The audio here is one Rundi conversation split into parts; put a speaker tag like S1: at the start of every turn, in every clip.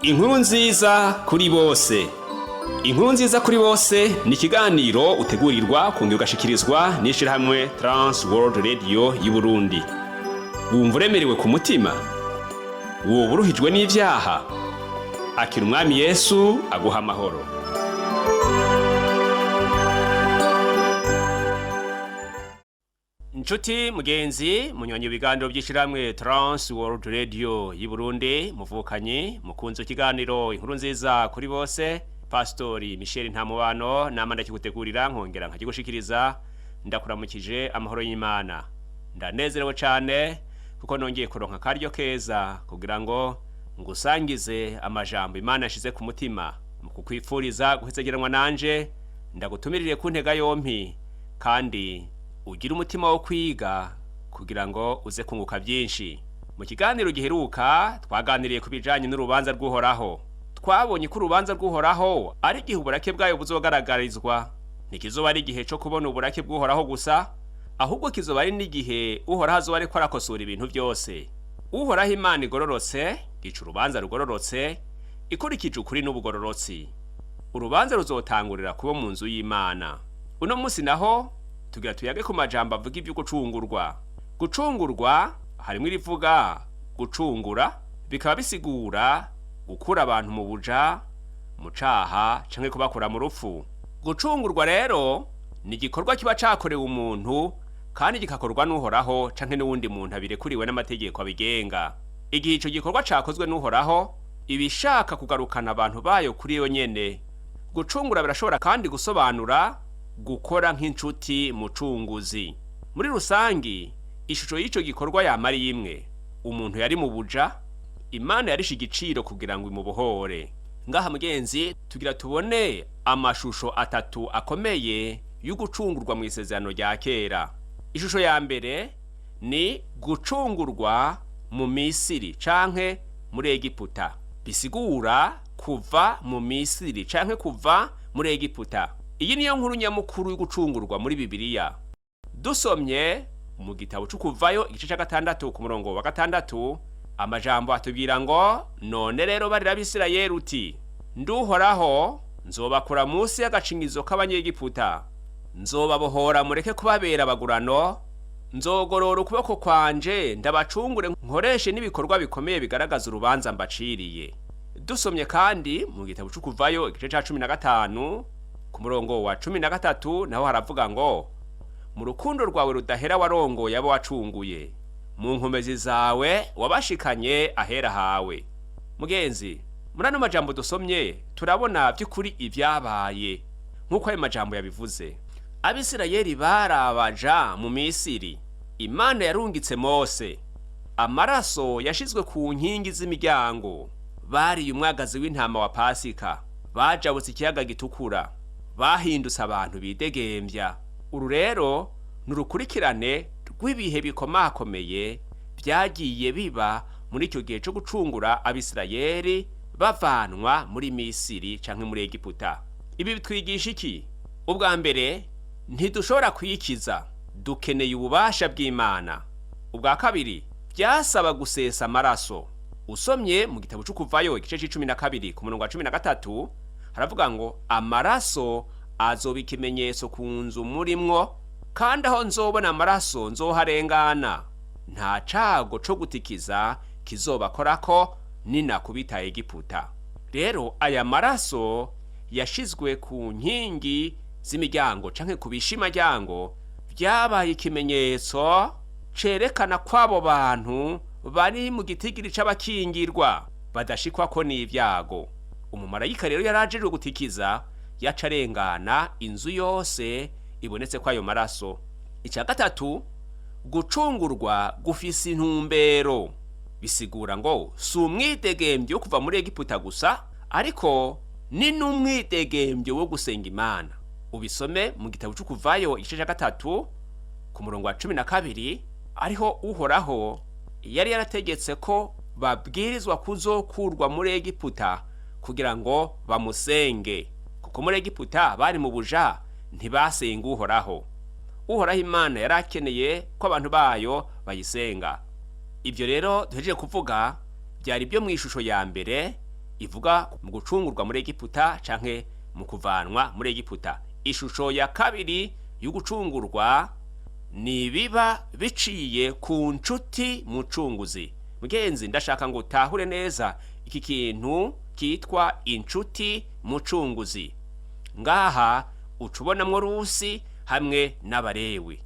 S1: Inkuru nziza kuri bose. Inkuru nziza kuri bose ni ikiganiro utegurirwa kongera ugashikirizwa n'ishirahamwe Trans World Radio y'Uburundi. Wumva uremerewe ku mutima? Woba uruhijwe n'ivyaha? Akira Umwami Yesu aguha amahoro. Nshuti mugenzi munyonyi ibiganiro by'ishiramwe Trans World Radio y'Uburundi, muvukanye mukunze ikiganiro Inkuru nziza kuri bose, Pastori Michel Ntamubano nama ndakigutegurira nkongera nkakigushikiriza. Ndakuramukije amahoro y'Imana. Ndanezerewe cyane kuko nongeye kuronka akaryo keza kugira ngo ngusangize amajambo Imana yashize ku mutima mu kukwifuriza guhezegeranwa nanje. Ndagutumirire ku ntega yompi kandi ugire umutima wo kwiga kugira ngo uze kunguka byinshi. Mu kiganiro giheruka twaganiriye ku bijanye n'urubanza rw'Uhoraho. Twabonye ko urubanza rw'Uhoraho ari igihe uburake bwayo buzogaragarizwa. Ntikizoba ari igihe co kubona uburake bw'Uhoraho gusa, ahubwo kizoba ari n'igihe Uhoraho azoba ariko arakosora ibintu byose. Uhoraho Imana igororotse ica urubanza rugororotse ikurikije ukuri n'ubugororotsi. Urubanza ruzotangurira kuba mu nzu y'Imana. Uno munsi naho tugira tuyage ku majambo avuga ibyo gucungurwa. Gucungurwa harimo irivuga gucungura, bikaba bisigura gukura abantu mu buja, mu caha canke kubakura mu rupfu. Gucungurwa rero ni igikorwa kiba cakorewe umuntu kandi gikakorwa n'Uhoraho canke n'uwundi muntu abirekuriwe n'amategeko abigenga. Igihe ico gikorwa cakozwe n'Uhoraho, ibishaka kugarukana abantu bayo kuri yo nyene. Gucungura birashobora kandi gusobanura gukora nk'inshuti mucunguzi. Muri rusangi, ishusho y'ico gikorwa yama ari imwe: umuntu yari mu buja, Imana yarishe igiciro kugira ngo imubohore. Ngaha mugenzi, tugira tubone amashusho atatu akomeye y'ugucungurwa mu Isezerano rya Kera. Ishusho ya mbere ni gucungurwa mu Misiri canke muri Egiputa, bisigura kuva mu Misiri canke kuva muri Egiputa. Iyi niyo nkuru nyamukuru y'ugucungurwa muri Bibiliya. Dusomye mu gitabo c'Ukuvayo igice ca 6 ku murongo wa 6, amajambo atubwira ngo: "None rero barira Abisirayeli uti: Nduhoraho nzobakura munsi y'agacinyizo k'Abanyegiputa, nzobabohora mureke kubabera abagurano, nzogorora ukuboko kwanje ndabacungure, nkoreshe n'ibikorwa bikomeye bigaragaza urubanza mbaciriye." Dusomye kandi mu gitabo c'Ukuvayo igice ca 15 ku murongo wa 13, naho haravuga ngo: "Mu rukundo rwawe rudahera warongoye abo wacunguye, mu nkomezi zawe wabashikanye ahera hawe." Mugenzi, muri ano majambo dusomye turabona by'ukuri ibyabaye nk'uko ayo majambo yabivuze. Abisirayeli barabaja mu Misiri. Imana yarungitse Mose, amaraso yashizwe ku nkingi z'imiryango, bariye umwagazi w'intama wa Pasika, bajabutse Ikiyaga Gitukura, bahindutse abantu bidegembya. Uru rero ni urukurikirane rw'ibihe bikomakomeye byagiye biba muri icyo gihe cyo gucungura Abisirayeli bavanwa muri Misiri canke muri Egiputa. Ibi bitwigisha iki? Ubwa mbere, ntidushobora kwikiza, dukeneye ububasha bw'Imana. Ubwa kabiri, byasaba gusesa amaraso. Usomye mu gitabo c'Ukuvayo igice c'12 ku murongo wa 13, haravuga ngo: "Amaraso azoba ikimenyetso ku nzu murimwo, kandi aho nzobona amaraso nzoharengana, nta cago co gutikiza kizobakorako ninakubita Egiputa." Rero aya maraso yashizwe ku nkingi z'imiryango canke ku bishimaryango vyabaye ikimenyetso cerekana ko abo bantu bari mu gitigiri c'abakingirwa, badashikwako n'ivyago. Umumarayika rero yari ajejwe gutikiza yaca arengana inzu yose ibonetse ko ayo maraso. Icya gatatu, gucungurwa gufise intumbero. Bisigura ngo si umwidegembyo wo kuva muri Egiputa gusa, ariko ni n'umwidegembyo wo gusenga Imana. Ubisome mu gitabo c'Ukuvayo igice ca 3 ku murongo wa 12, ariho Uhoraho yari yarategetse ko babwirizwa kuzokurwa muri Egiputa kugira ngo bamusenge, kuko muri Egiputa bari mu buja, ntibasenga Uhoraho. Uhoraho Imana yari akeneye ko abantu bayo bayisenga. Ibyo rero duhejeje kuvuga byari byo mu ishusho ya mbere. ivuga mu gucungurwa muri Egiputa canke mu kuvanwa muri Egiputa. Ishusho ya kabiri y'ugucungurwa ni ibiba biciye ku nshuti mucunguzi. Mugenzi, ndashaka ngo utahure neza iki kintu kitwa inshuti mucunguzi. Ngaha uca ubonamwo Rusi hamwe n'Abarewi.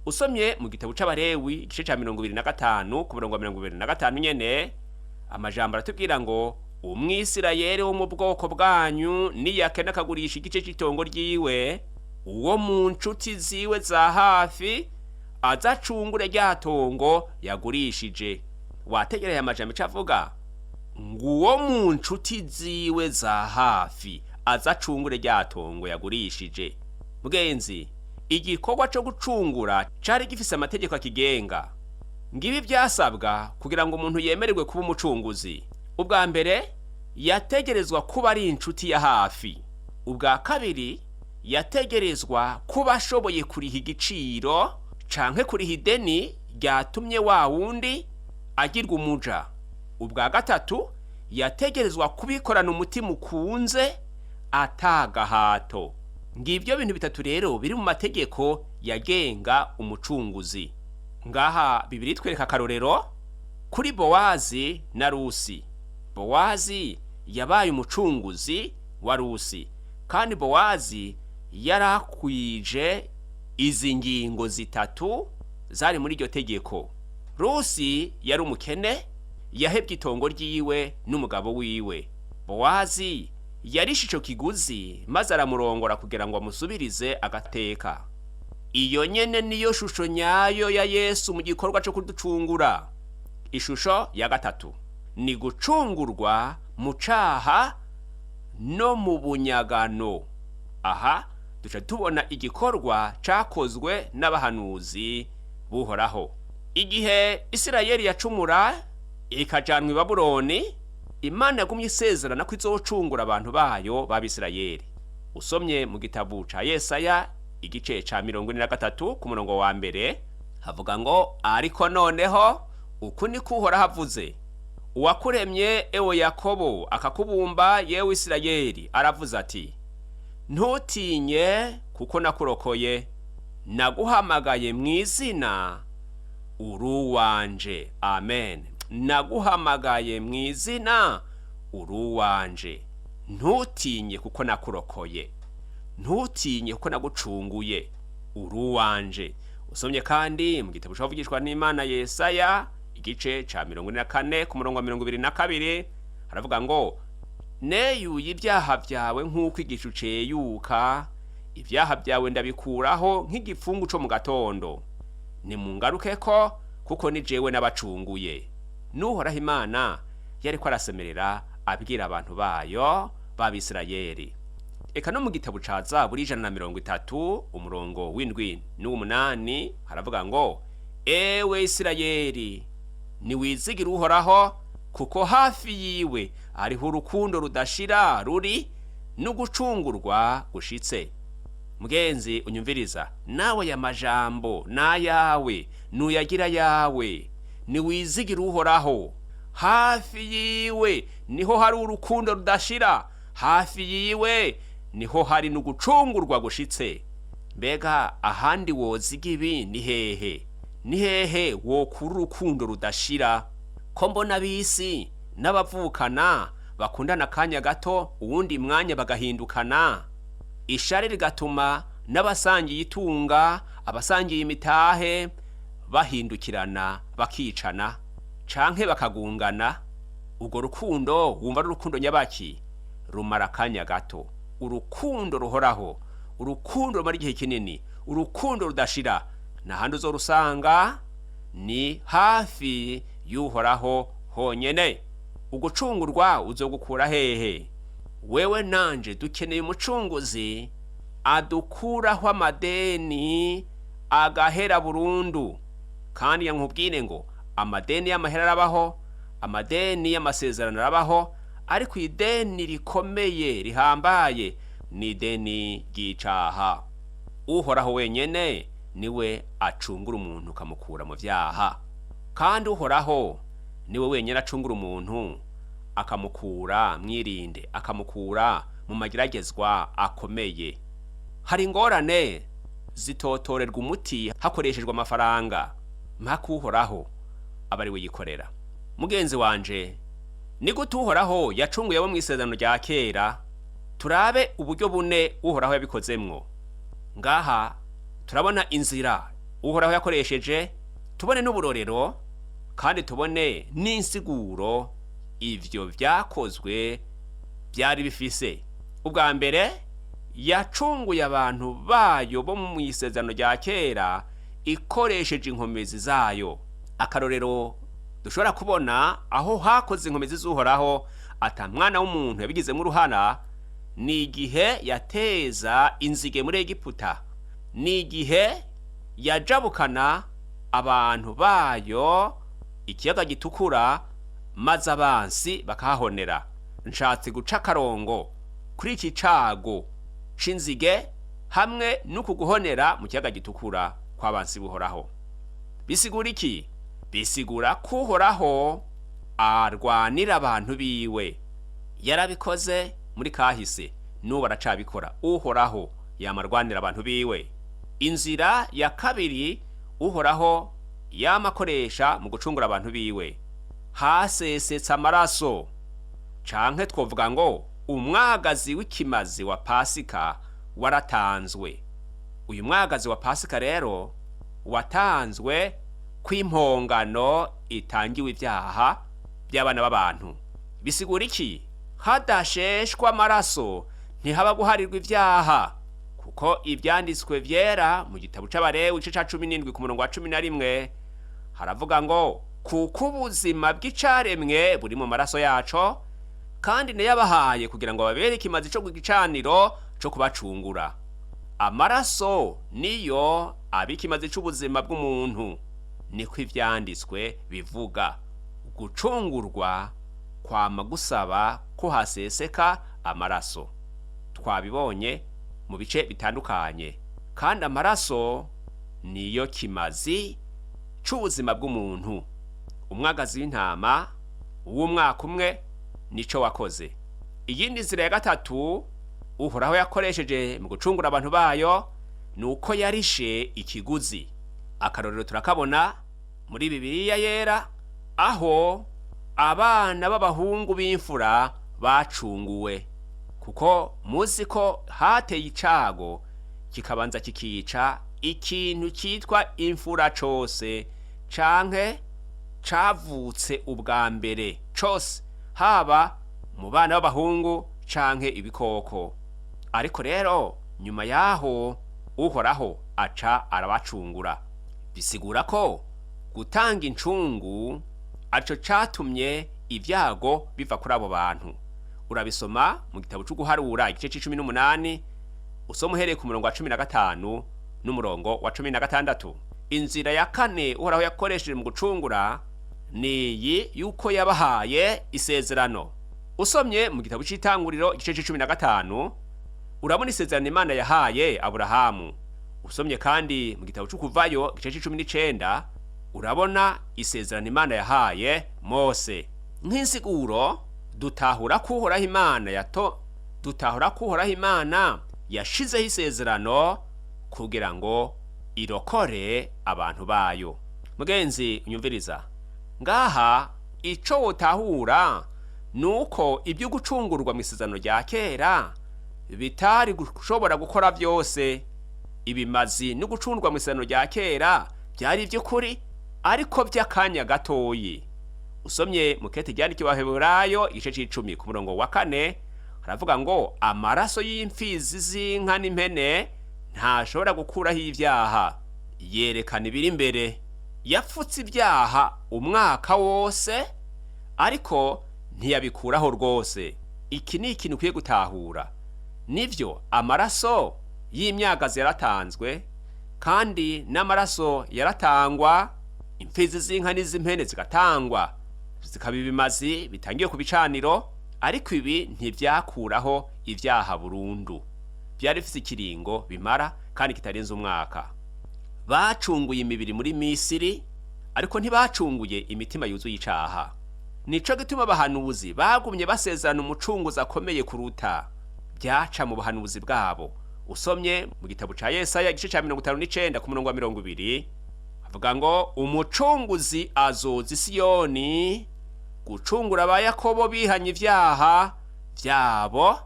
S1: Usomye mu gitabo c'Abarewi igice ca 25 ku murongo wa 25 nyene, amajambo aratubwira ngo umwisirayeli wo mu bwoko bwanyu niyakena akagurisha igice c'itongo ryiwe, uwo mu nshuti ziwe za hafi azacungure rya tongo yagurishije. Wategereye amajambo ico avuga ngo uwo mu nshuti ziwe za hafi azacungure rya tongo yagurishije. Mugenzi, igikorwa co gucungura cari gifise amategeko akigenga. Ngibi vyasabwa kugira ngo umuntu yemererwe kuba umucunguzi. Ubwa mbere, yategerezwa kuba ari inshuti ya hafi. Ubwa kabiri, yategerezwa kuba ashoboye kuriha igiciro canke kuriha ideni ryatumye wa wundi agirwa umuja. Ubwa gatatu, yategerezwa kubikorana umutima ukunze atagahato. Ngibyo bintu bitatu rero biri mu mategeko yagenga umucunguzi. Ngaha Bibiri twereka akarorero kuri Bowazi na Rusi. Bowazi yabaye umucunguzi wa Rusi, kandi Bowazi yarakwije izi ngingo zitatu zari muri iryo tegeko. Rusi yari umukene, yahebye itongo ryiwe n'umugabo wiwe. Bowazi yarishe ico kiguzi maze aramurongora kugira ngo amusubirize agateka. Iyo nyene niyo shusho nyayo ya Yesu mu gikorwa co kuducungura. Ishusho ya gatatu ni gucungurwa mu caha no mu bunyagano. Aha duca tubona igikorwa cakozwe n'abahanuzi buhoraho. Igihe Isirayeli yacumura ikajanwa i Babuloni, Imana yagumye isezerana ko izocungura abantu bayo b'Abisirayeli. Usomye mu gitabo ca Yesaya igice ca 43 ku murongo wa mbere, havuga ngo ariko noneho uku niko Uhoraho avuze, uwakuremye ewe Yakobo akakubumba yewe Isirayeli, aravuze ati ntutinye kuko nakurokoye, naguhamagaye mu izina, uri uwanje. Amen. Naguhamagaye mu izina, uri uwanje. Ntutinye kuko nakurokoye, ntutinye kuko nagucunguye, uri uwanje. Usomye kandi mu gitabo c'abavugishwa n'Imana Yesaya igice ca 44 ku murongo wa 22, haravuga ngo neyuye ibyaha byawe nk'uko igicu ceyuka, ibyaha byawe ndabikuraho nk'igipfungu co mu gatondo. Nimungaruke ko kuko ni jewe n'abacunguye. N'Uhoraho Imana yariko arasemerera abwira abantu bayo b'Abisirayeli. Eka no mu gitabo ca Zaburi 130 umurongo w'indwi n'uw'umunani haravuga ngo ewe Isirayeli, niwizigire Uhoraho kuko hafi yiwe hariho urukundo rudashira ruri n'ugucungurwa gushitse. Mugenzi unyumviriza, nawe ya majambo n'ayawe nuyagira yawe. Niwizigire Uhoraho, hafi yiwe niho hari urukundo rudashira, hafi yiwe niho hari n'ugucungurwa gushitse. Mbega ahandi woziga ibi ni hehe? Ni hehe wokura urukundo rudashira? Ko mbona ab'isi n'abavukana bakundana akanya gato, uwundi mwanya bagahindukana, ishari rigatuma n'abasangiye itunga, abasangiye imitahe bahindukirana bakicana canke bakagungana. Urwo rukundo wumva ari urukundo nyabaki? Rumara akanya gato. Urukundo ruhoraho, urukundo rumara igihe kinini, urukundo rudashira, ntahandi uzorusanga, ni hafi y'Uhoraho honyene. Ugucungurwa uzogukura hehe? Wewe nanje dukeneye umucunguzi adukuraho amadeni agahera burundu. Kandi yankubwire ngo amadeni y'amahera arabaho, amadeni y'amasezerano arabaho, ariko ideni rikomeye rihambaye ni ideni ry'icaha. Uhoraho wenyene niwe acungura umuntu akamukura mu vyaha, kandi Uhoraho niwe wenyene acungura umuntu Akamukura mwirinde, akamukura mu mageragezwa akomeye. Hari ingorane zitotorerwa umuti hakoreshejwe amafaranga, mpaka Uhoraho aba ari we yikorera. Mugenzi wanje, ni gute Uhoraho yacunguye abo mu isezerano rya kera? Turabe uburyo bune Uhoraho yabikozemwo. Ngaha turabona inzira Uhoraho yakoresheje, tubone n'uburorero, kandi tubone n'insiguro ivyo vyakozwe byari bifise. Ubwa mbere, yacunguye abantu bayo bo mu isezerano rya kera ikoresheje inkomezi zayo. Akarorero dushobora kubona aho hakoze inkomezi z'Uhoraho ata mwana w'umuntu yabigizemo uruhara ni igihe yateza inzige muri Egiputa, ni igihe yajabukana abantu bayo ikiyaga gitukura maze abansi bakahahonera. Nshatse guca akarongo kuri iki cago c'inzige hamwe n'uku guhonera mu kiyaga gitukura kw'abansi buhoraho. Bisigura iki? Bisigura ko Uhoraho arwanira abantu biwe. Yarabikoze muri kahise, n'ubu aracabikora. Uhoraho yama arwanira abantu biwe. Inzira ya kabiri Uhoraho yama akoresha mu gucungura abantu biwe, hasesetse amaraso, canke twovuga ngo umwagazi w'ikimazi wa Pasika waratanzwe. Uyu mwagazi wa Pasika rero watanzwe kw'impongano itangiwe ibyaha by'abana b'abantu. Bisigura iki? Hadasheshwa amaraso ntihaba guharirwa ibyaha, kuko ivyanditswe vyera mu gitabo c'Abarewi igice ca 17 ku murongo wa 11 haravuga ngo: kuko ubuzima bw'icaremwe buri mu maraso yaco, kandi nayabahaye kugira ngo babere ikimazi co ku gicaniro co kubacungura. Amaraso niyo aba ikimazi c'ubuzima bw'umuntu, niko ivyanditswe bivuga. Gucungurwa kwama gusaba ko haseseka amaraso. Twabibonye mu bice bitandukanye, kandi amaraso niyo kimazi c'ubuzima bw'umuntu. Umwagazi w'intama w'umwaka umwe nico wakoze. Iyindi nzira ya gatatu Uhoraho yakoresheje mu gucungura abantu bayo ni uko yarishe ikiguzi. Akarorero turakabona muri Bibiliya Yera, aho abana b'abahungu b'imfura bacunguwe, kuko muzi ko hateye icago kikabanza kikica ikintu cyitwa imfura cose, canke cavutse ubwa mbere cose, haba mu bana b'abahungu canke ibikoko. Ariko rero nyuma yaho Uhoraho aca arabacungura. Bisigura ko gutanga incungu arico catumye ibyago biva kuri abo bantu. Urabisoma mu gitabo c'Uguharura igice c'18, usoma uhereye ku murongo wa 15 n'umurongo wa 16. Inzira ya kane Uhoraho yakoresheje mu gucungura ni iyi yuko yabahaye isezerano. Usomye mu gitabo c'Itanguriro igice c'15 urabona isezerano Imana yahaye Aburahamu. Usomye kandi mu gitabo c'Ukuvayo igice c'19 urabona isezerano Imana yahaye Mose. Nk'insiguro, dutahura ko Uhoraho Imana yato dutahura ko Uhoraho Imana yashizeho isezerano kugira ngo irokore abantu bayo. Mugenzi unyumviriza, ngaha ico wotahura nuko ibyo gucungurwa mu isezerano rya kera bitari gushobora gukora byose. Ibimazi no gucungurwa mu isezerano rya kera byari iby'ukuri, ariko by'akanya gatoyi. Usomye mu kete ryandikiwe Abaheburayo igice c'icumi ku murongo wa 4 haravuga ngo: amaraso y'imfizi z'inka n'impene ntashobora gukuraho ibyaha, yerekana ibiri imbere. Yapfutse ibyaha umwaka wose, ariko ntiyabikuraho rwose. Iki ni ikintu ukwiye gutahura. Nivyo, amaraso y'imyagazi yaratanzwe, kandi n'amaraso yaratangwa, imfizi z'inka n'iz'impene zigatangwa, zikaba ibimazi bitangiye ku bicaniro, ariko ibi ntivyakuraho ibyaha burundu. Byari bifise ikiringo bimara kandi kitarenze umwaka. Bacunguye imibiri muri Misiri, ariko ntibacunguye imitima yuzuye icaha. Nico gituma abahanuzi bagumye basezerana umucunguzi akomeye kuruta byaca mu buhanuzi bwabo. Usomye mu gitabo ca Yesaya igice ca 59 ku murongo wa 20, avuga ngo umucunguzi azoza i Siyoni gucungura aba Yakobo bihanye ivyaha vyabo,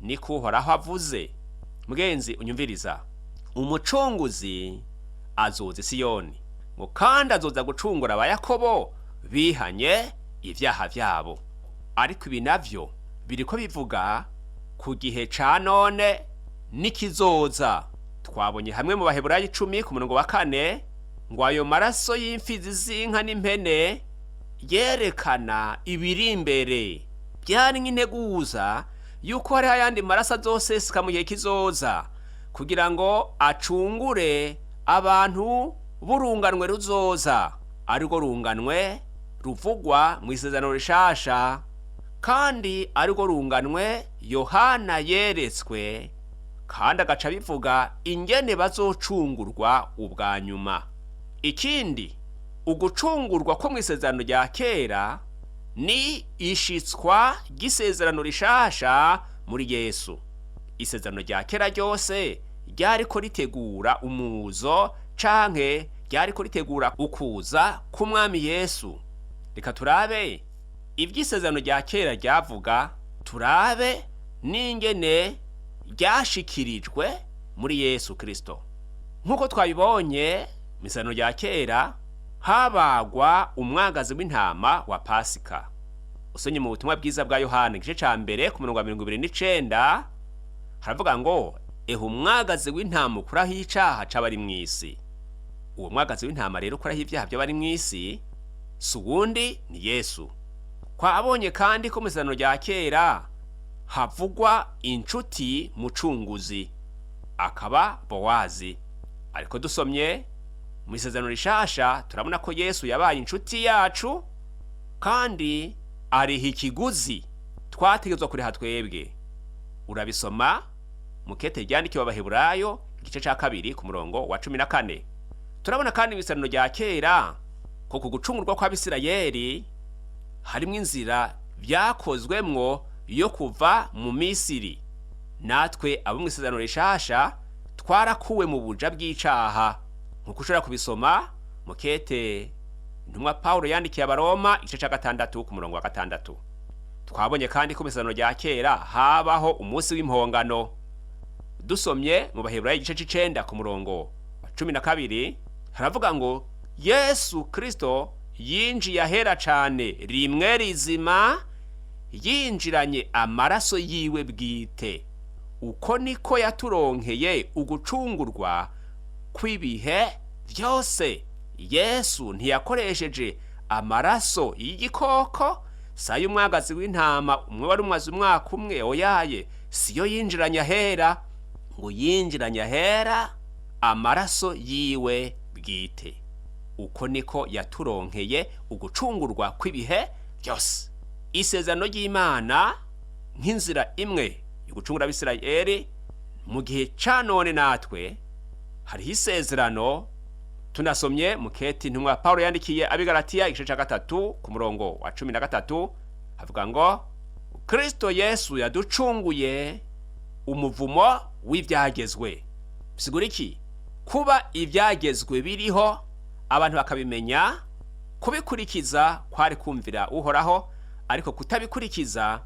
S1: niko Uhoraho avuze. Mugenzi unyumviriza, umucunguzi azoza i Siyoni ngo kandi azoza gucungura aba Yakobo bihanye ivyaha vyabo. Ariko ibi navyo biriko bivuga ku gihe ca none n'ikizoza. Twabonye hamwe mu Baheburayo 10 ku murongo wa 4 ngo ayo maraso y'imfizi z'inka n'impene yerekana ibiri imbere, byari nk'integuza yuko hariho ayandi maraso azoseseka mu gihe kizoza kugira ngo acungure abantu b'urunganwe ruzoza, arirwo runganwe ruvugwa mu isezerano rishasha, kandi arirwo runganwe Yohana yeretswe, kandi agaca bivuga ingene bazocungurwa ubwa nyuma. Ikindi, ugucungurwa ko mu isezerano rya kera ni ishitswa ry'isezerano rishasha muri Yesu. Isezerano rya kera ryose ryariko ritegura umuzo canke ryariko ritegura ukuza k'umwami Yesu. Reka turabe ivy'isezerano rya kera ryavuga, turabe n'ingene ryashikirijwe muri Yesu Kristo. Nk'uko twabibonye mu isezerano rya kera habagwa umwagazi w'intama wa Pasika. Usomye mu butumwa bwiza bwa Yohana igice ca 1 ku murongo wa 29, haravuga ngo ehe umwagazi w'intama ukuraho icaha c'abari mw'isi. Uwo mwagazi w'intama rero ukuraho ivyaha by'abari mw'isi si uwundi, ni Yesu. Twabonye kandi ko mu isezerano rya kera havugwa inshuti mucunguzi, akaba Bowazi. Ariko dusomye mu isezerano rishasha turabona ko Yesu yabaye inshuti yacu kandi ariha ikiguzi twategetswe kuriha twebwe. Urabisoma mu kete ryandikiwe Abaheburayo igice ca 2 ku murongo wa 14. Turabona kandi mu isezerano rya kera ko ku gucungurwa kw'Abisirayeli harimwo inzira vyakozwemwo yo kuva mu Misiri. Natwe abo mu isezerano rishasha twarakuwe mu buja bw'icaha, nkuko ushobora kubisoma mu kete intumwa Pawulo yandikiye Abaroma igice ca 6 ku murongo wa 6. Twabonye kandi ko mu isezerano rya kera habaho umunsi w'impongano. Dusomye mu Baheburayo igice c'icenda ku murongo wa 12, haravuga ngo Yesu Kristo yinjiye ahera cane rimwe rizima, yinjiranye amaraso yiwe bwite. Uko niko yaturonkeye ugucungurwa kw'ibihe vyose. Yesu ntiyakoresheje amaraso y'igikoko, si ay'umwagazi w'intama umwe wari umaze umwaka umwe, oyaye, siyo yinjiranye ahera, ngo yinjiranye ahera amaraso yiwe bwite. Uko niko yaturonkeye ugucungurwa kw'ibihe byose. Isezerano ry'Imana nk'inzira imwe yo gucungura Abisirayeli mu gihe ca none, natwe hariho isezerano. Tunasomye mu keti intumwa Pawulo yandikiye Abigalatiya igice ca 3 ku murongo wa 13, havuga ngo Kristo Yesu yaducunguye umuvumo w'ivyagezwe. Bisigura iki? Kuba ivyagezwe biriho abantu bakabimenya, kubikurikiza kwari kumvira Uhoraho, ariko kutabikurikiza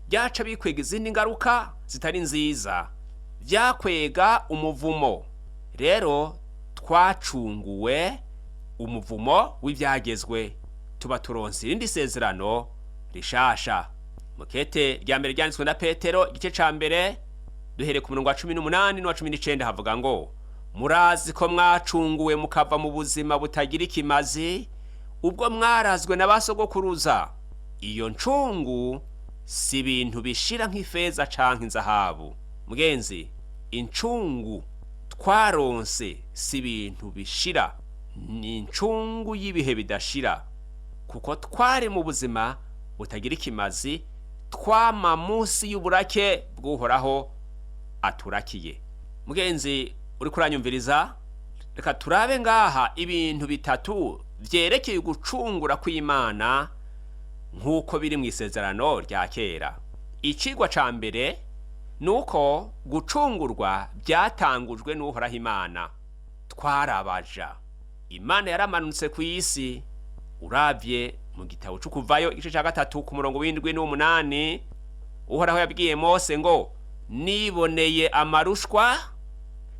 S1: byaca bikwega izindi ngaruka zitari nziza, vyakwega umuvumo. Rero twacunguwe umuvumo w'ivyagezwe, tuba turonse irindi sezerano rishasha. Mukete rya mbere ryanditswe na Petero igice ca 1 duhereye ku murongo wa 18 n'uwa 19, havuga ngo murazi ko mwacunguwe mukava mu buzima butagira ikimazi ubwo mwarazwe na ba sogokuruza. Iyo ncungu si ibintu bishira nk'ifeza canke inzahabu. Mugenzi, incungu twaronse si ibintu bishira, ni incungu y'ibihe bidashira, kuko twari mu buzima butagira ikimazi, twama munsi y'uburake bw'Uhoraho aturakiye. Mugenzi uriko uranyumviriza, reka turabe ngaha ibintu bitatu vyerekeye ugucungura kw'Imana. Nk'uko biri mu isezerano rya kera, icigwa ca mbere ni uko gucungurwa byatangujwe n'Uhoraho Imana. Twarabaja, Imana yaramanutse ku isi. Uravye mu gitabo c'Ukuvayo igice ca 3 ku murongo w'7 n'umunani, Uhoraho yabwiye Mose ngo: "Niboneye amarushwa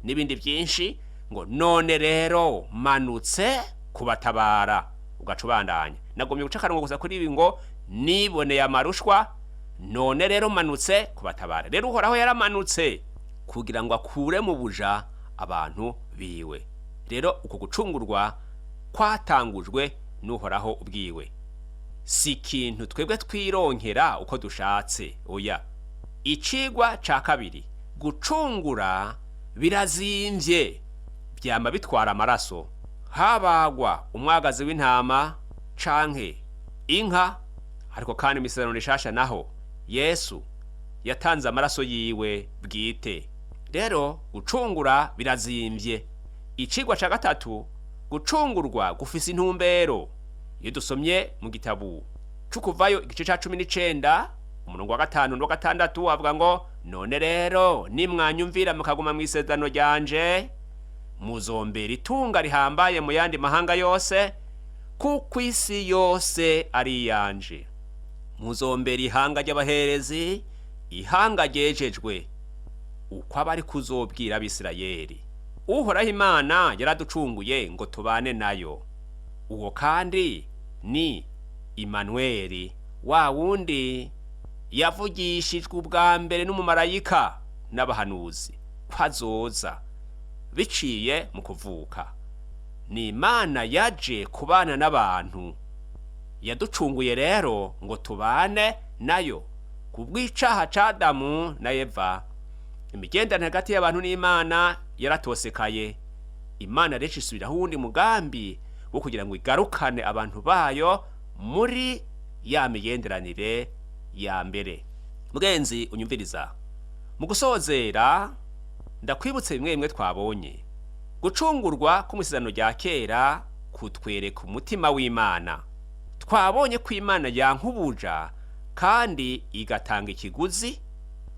S1: n'ibindi byinshi", ngo: "None rero manutse kubatabara." Ugaca ubandanya. Nagomye guca akarongo gusa kuri ibi ngo: "Niboneye amarushwa, none rero manutse kubatabara." Rero Uhoraho yaramanutse kugira ngo akure mu buja abantu biwe. Rero uko gucungurwa kwatangujwe n'Uhoraho ubwiwe, si ikintu twebwe twironkera uko dushatse, oya. Icigwa ca kabiri: gucungura birazimvye, byama bitwara amaraso. Habagwa umwagazi w'intama canke inka, ariko kandi mw'isezerano rishasha naho Yesu yatanze amaraso yiwe bwite. Rero gucungura birazimvye. Icigwa ca gatatu: gucungurwa gufise intumbero. Iyo dusomye mu gitabo c'Ukuvayo igice ca 19 umurongo wa 5 n'uwa 6, avuga ngo: "None rero nimwanyumvira mukaguma mu isezerano ryanje, muzombera itunga rihambaye mu yandi mahanga yose, kuko isi yose ari iyanje. Muzombera ihanga ry'abaherezi, ihanga ryejejwe." Uko aba ari kuzobwira Abisirayeli. Uhoraho Imana yaraducunguye ngo tubane nayo. Uwo kandi ni Imanuweli, wa wundi yavugishijwe ubwa mbere n'umumarayika n'abahanuzi ko azoza biciye mu kuvuka. Ni Imana yaje kubana n'abantu. Yaducunguye rero ngo tubane nayo. Ku bw'icaha ca Adamu na Eva, imigenderanire hagati y'abantu n'Imana yaratosekaye. Imana rero isubiraho uwundi mugambi wo kugira ngo igarukane abantu bayo muri ya migenderanire ya mbere. Mugenzi unyumviriza, mu gusozera ndakwibutse bimwe bimwe twabonye. Gucungurwa k'umusezerano rya kera kutwereka umutima w'Imana. Twabonye ko Imana yankubuja kandi igatanga ikiguzi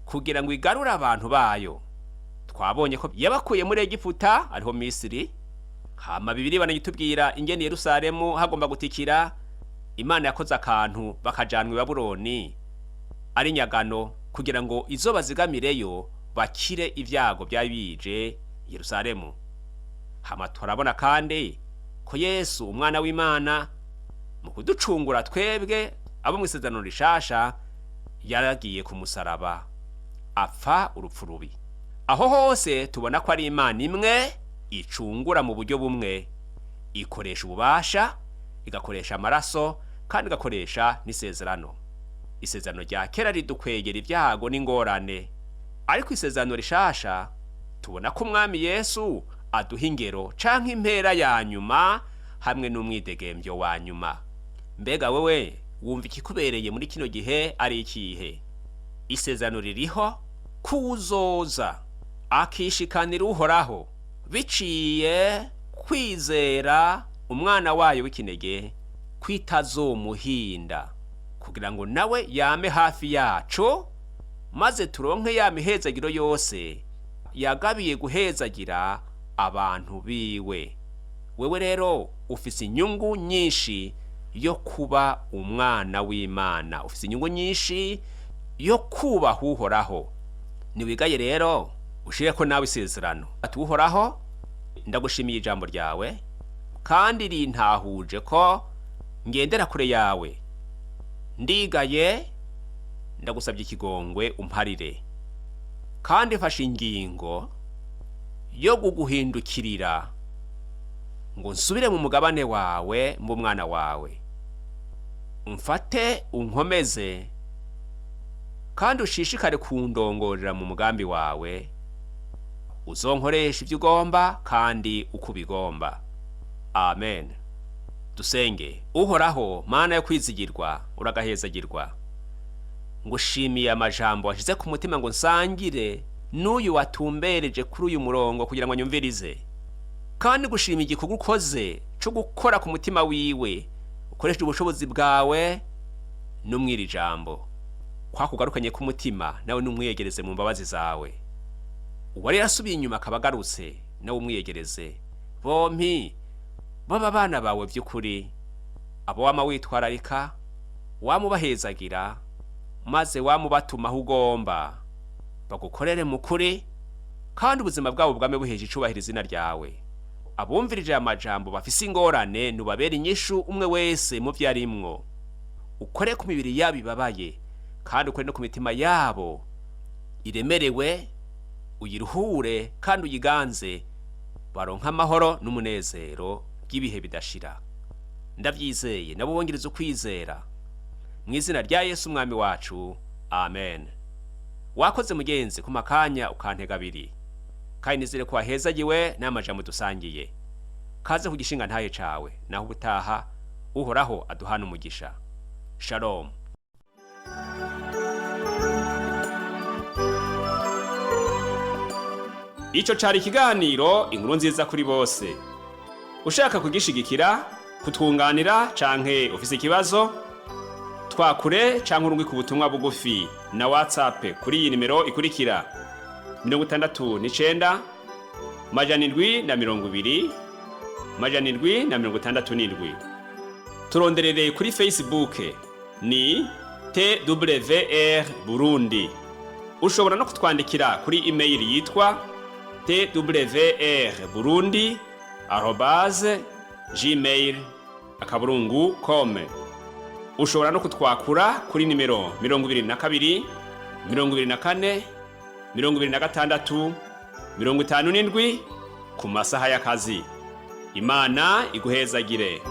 S1: kugira ngo igarure abantu bayo. Twabonye ko yabakuye muri Egiputa, ariho Misiri. Hama Bibiri banayitubwira ingene Yerusalemu hagomba gutikira, Imana yakoze akantu bakajanwa i Babuloni ari nyagano, kugira ngo izo bazigamireyo bakire ibyago byari bije Yerusalemu. Hama turabona kandi ko Yesu umwana w'Imana mu kuducungura twebwe abo mu isezerano rishasha yaragiye ku musaraba apfa urupfu rubi. Aho hose tubona ko ari Imana imwe icungura mu buryo bumwe, ikoresha ububasha, igakoresha amaraso, kandi igakoresha n'isezerano. Isezerano rya kera ridukwegera ibyago n'ingorane, ariko isezerano rishasha tubona ko Umwami Yesu aduha ingero canke impera ya nyuma hamwe n'umwidegembyo wa nyuma. Mbega wewe wumva ikikubereye muri kino gihe ari ikihe? Isezerano ririho kuzoza akishikanira Uhoraho biciye kwizera umwana wayo w'ikinege, kwitazomuhinda, kugira ngo nawe yame hafi yacu, maze turonke ya mihezagiro yose yagabiye guhezagira abantu biwe. Wewe rero ufise inyungu nyinshi yo kuba umwana w'Imana, ufise inyungu nyinshi yo kubaha Uhoraho. Niwigaye rero ushireko nawe isezerano, ati: "Uhoraho, ndagushimiye ijambo ryawe kandi rintahuje ko ngendera kure yawe. Ndigaye, ndagusabye ikigongwe umparire, kandi mfashe ingingo yo kuguhindukirira ngo nsubire mu mugabane wawe, mbe umwana wawe. Umfate unkomeze kandi ushishikare kundongorera mu mugambi wawe. Uzonkoresha ibyo ugomba kandi uko ubigomba. Amen." Dusenge. Uhoraho Mana yo kwizigirwa, uragahezagirwa. Ngushimiye amajambo washize ku mutima ngo nsangire n'uyu watumbereje kuri uyu murongo kugira ngo anyumvirize, kandi gushima igikorwa ukoze cyo gukora ku mutima wiwe ukoresheje ubushobozi bwawe. No mw'iri jambo kwakugarukanye k'umutima, nawe numwiyegereze mu mbabazi zawe. Uwari yarasubiye inyuma akaba agarutse, nawe umwiyegereze. Bompi baba abana bawe by'ukuri, abo wama witwararika, wamubahezagira, maze wamubatuma aho ugomba, bagukorere mu kuri, kandi ubuzima bwabo bwame buheje icubahiro izina ryawe. Abumvirije aya majambo bafise ingorane, nubabere inyishu umwe wese mu vyo arimwo. Ukore ku mibiri yabo ibabaye, kandi ukore no ku mitima yabo iremerewe, uyiruhure kandi uyiganze, baronke amahoro n'umunezero by'ibihe bidashira. Ndabyizeye, nabo bongereza ukwizera mu izina rya Yesu umwami wacu, amen. Wakoze mugenzi ku makanya ukantega abiri, kandi nizere ko wahezagiwe n'amajambo dusangiye. Kaze ku gishinga ntahe cawe. Naho ubutaha, Uhoraho aduhana umugisha. Shalom. Ico cari ikiganiro Inkuru Nziza kuri Bose. Ushaka kugishigikira, kutwunganira canke ufise ikibazo, twakure canke urungike ubutumwa bugufi na WhatsApp kuri iyi nimero ikurikira: 69 720 767. Turonderere kuri Facebook ni TWR Burundi. Ushobora no kutwandikira kuri email yitwa twrburundi@gmail.com. Ushobora no kutwakura kuri nimero 22 24 26 57 ku masaha y'akazi. Imana iguhezagire.